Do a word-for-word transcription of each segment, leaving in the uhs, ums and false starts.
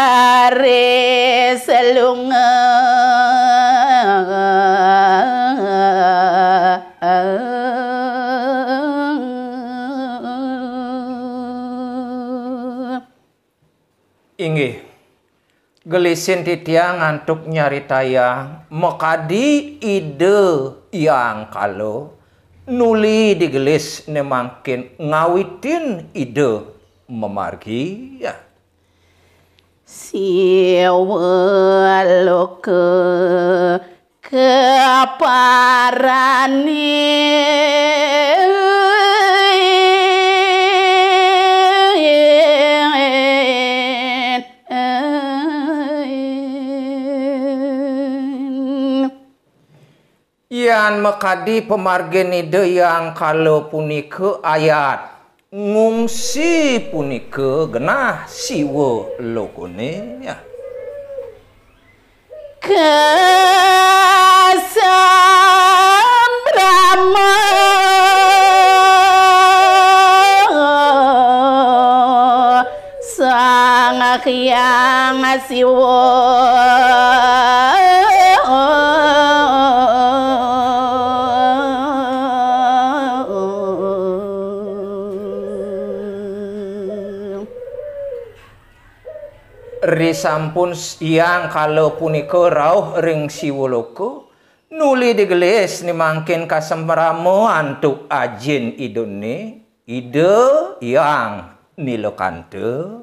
Are selunga. Inggih. Gelisin titiang antuk nyaritayang makadi Ida Hyang Kala nuli digelis né mangkin ngawitin Ida mamargi. Siwa loka kaparanin. Yan makadi pamargin Ida Hyang Kala punika ayat, ngungsi punika genah siwa lokané. Kasambrama Sang Hyang Siwa. Risampun Hyang Kala punika rauh ring Siwaloka, nuli digelis né mangkin kasambrama antuk ajin Idané, Ida Hyang Nilakanta.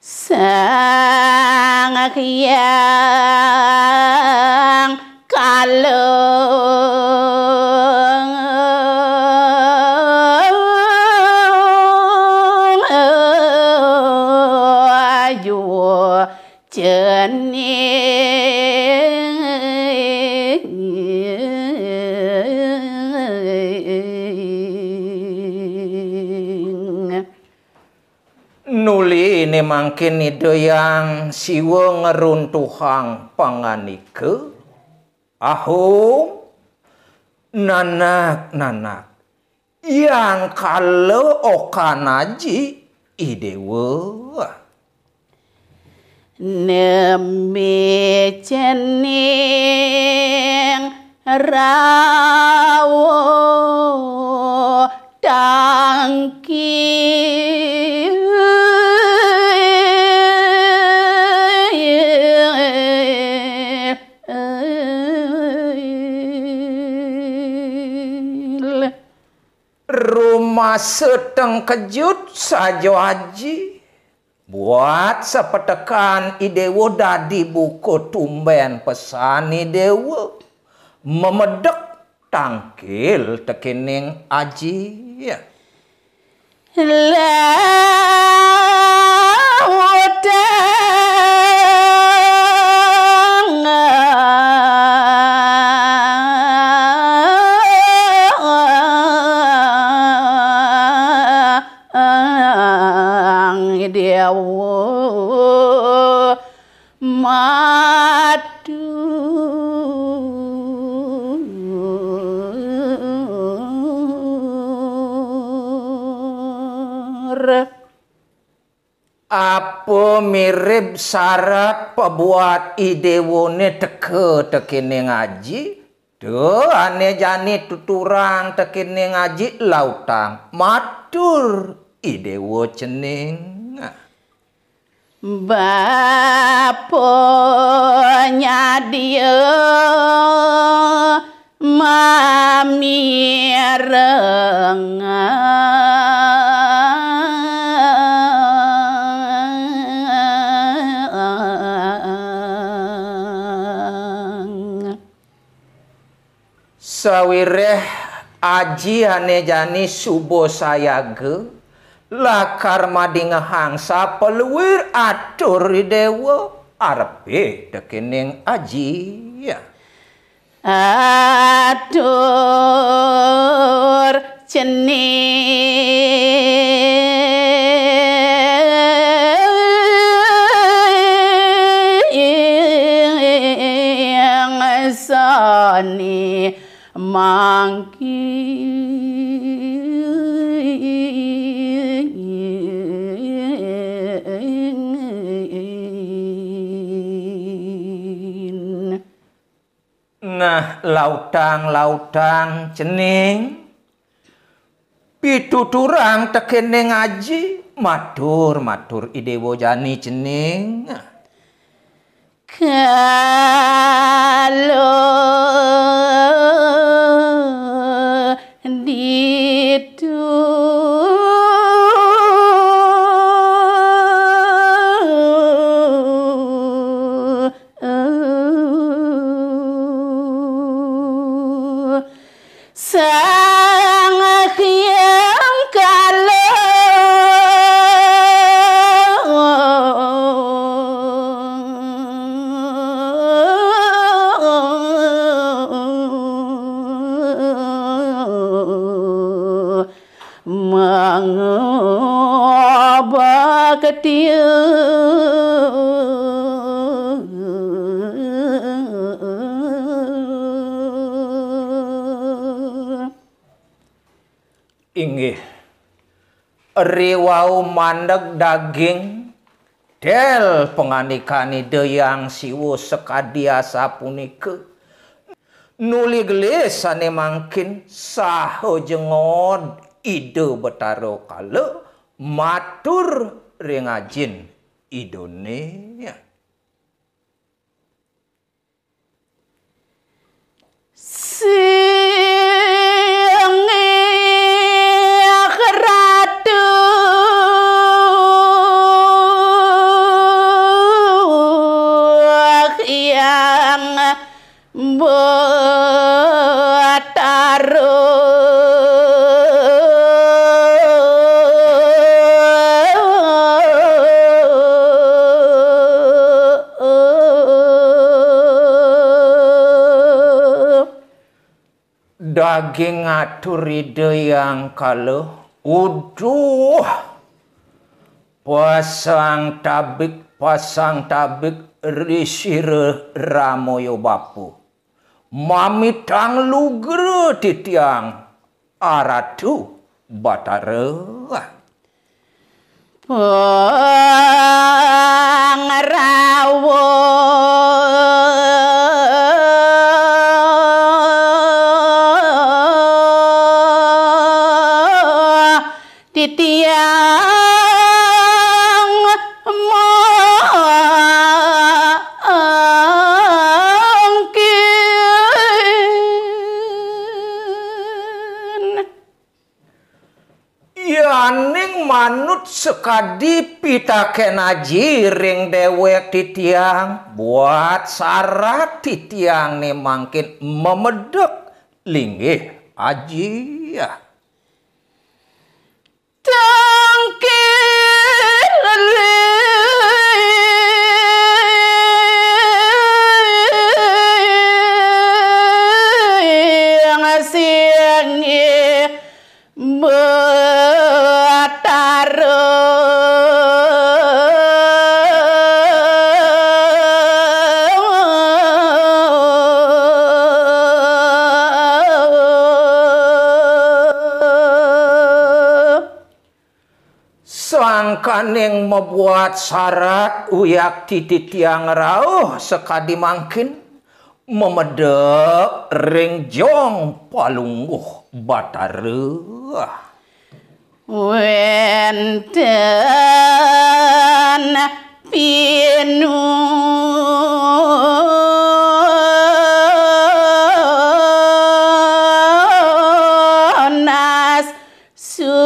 Sang Hyang Kala Juwa Cening. Nuli né mangkin Ida Hyang Siwa ngruntuhang pangandika, "Ahung, nanak-nanak, Hyang Kala okan aji, I Déwa." Nembé cening rauh tangkil. Rumasa tengkejut saja aji. Buat sapetekan I Déwa dadi buka tumbén pesan I Déwa. Memedek tangkil tekéning aji. Lautang Déwa matur. Apa mirib sarat pabuat I Déwané teka tekéning aji, to ané jani tuturang tekéning aji lautang matur I Déwa cening. Bapa nyadia mamirengang. Sawiréh aji ané jani suba sayaga, lakar madingehang sapaluir atur I Déwa arepé tekéning aji. Atur cening sani mangkin. Lautang-lautang cening pituturang tekening aji, matur-matur I Déwa jani cening. Kala ditu Sang Hyang Kala mangabakti. Inggih, riwau mandeg daging del pangandikan Ida Hyang Siwa sakadi asapunika. Nuli gelis sané mangkin saha jengod Ida Betara Kala matur ring ajin Idané. Singgih Ratu Hyang Batara. Daging atur Ida Hyang Kala, uduh, pasang tabik, pasang tabik ri sira Ramaya Bapa. Mamitang lugra titiang Aratu Batara. Pangrawuh titiang mangkin. Yaning manut sakadi pitakén aji ring déwék titiang, buat sarat titiang né mangkin mamedek linggih aji. Tangkil ling singgih Batara. Sangkaning mabuat sarat, wiakti titiang rauh sakadi mangkin, mamedek ring jong Palungguh Batara. Wénten pinunas sujati.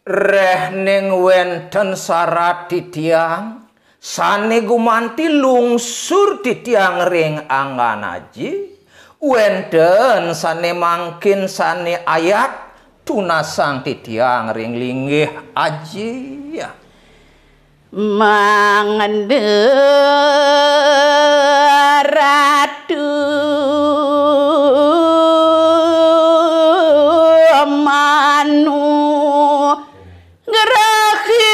Réh ning wénten sarat titiang, sané gumanti lungsur titiang ring anggan aji, wénten sané mangkin sané ayat tunasang titiang ring linggih aji. Mangda Ratu Manu Grahi.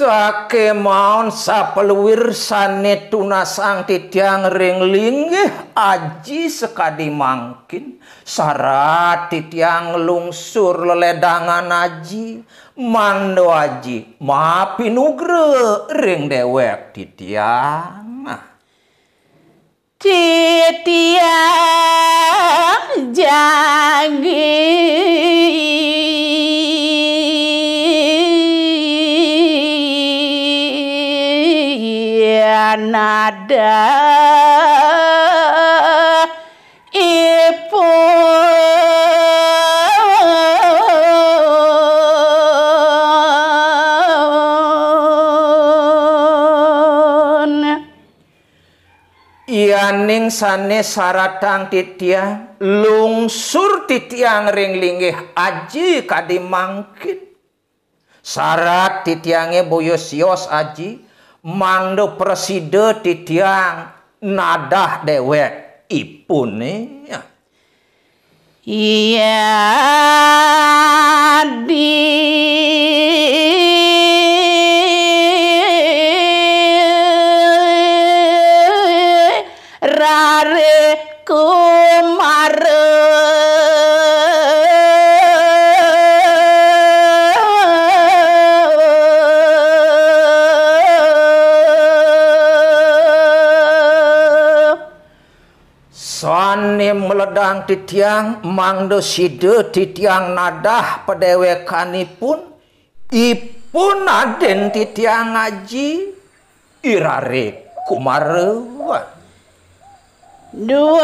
Sakémaon sapaluir sané tunasang titiang ring linggih aji sakadi mangkin, sarat titiang lungsur leledangan aji, mangda aji mapinugra ring déwék titiang. Titiang jagi nadah ipun. Yaning sané saratang titiang, lungsur titiang ring linggih aji kadi mangkin. Sarat titiangé boya sios aji, mangda prasida titiang nadah déwék ipuné. Yadi rare kumara. Sané maledang titiang, mangda sida titiang nadah padéwékanipun, ipun adin titiang aji, I Rare Kumara. Duaning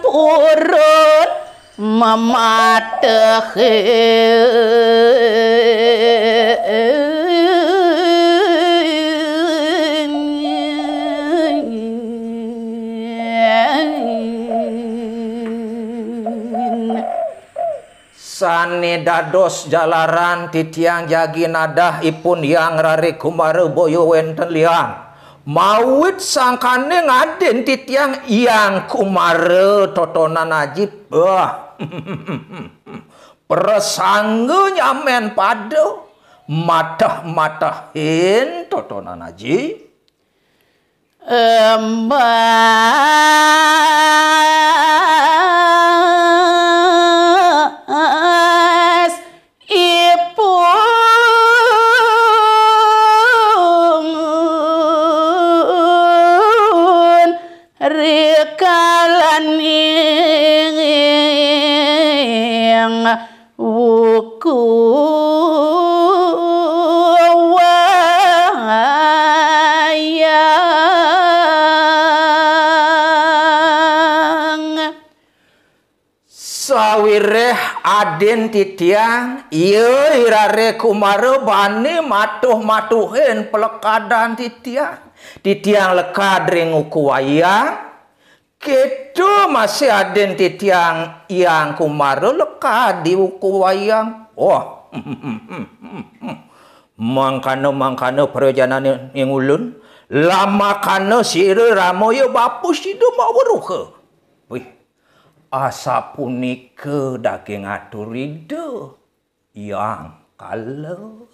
purun mamatehin. Sané dados jalaran titiang jagi nadah ipun Hyang Rare Kumara boya wénten lian. Mawit sangkaning adin titiang Hyang Kumara totonan aji. Bah. Prasangga nyamén pada mateh-matehin totonan aji. Embas ipun rikalaning wuku wayang. Sawiréh adin titiang, ya I Rare Kumara bani matuh-matuhin palekadan titiang. Titiang lekad ring wuku wayang, Kéto masih adin titiang Hyang Kumara lekad di wuku wayang. Oh. Mangkana-mangkana prajananing ulun, lamakana sira Rama ya bapa sida maweruha. Wih, asapunika daging atur Ida Hyang Kala.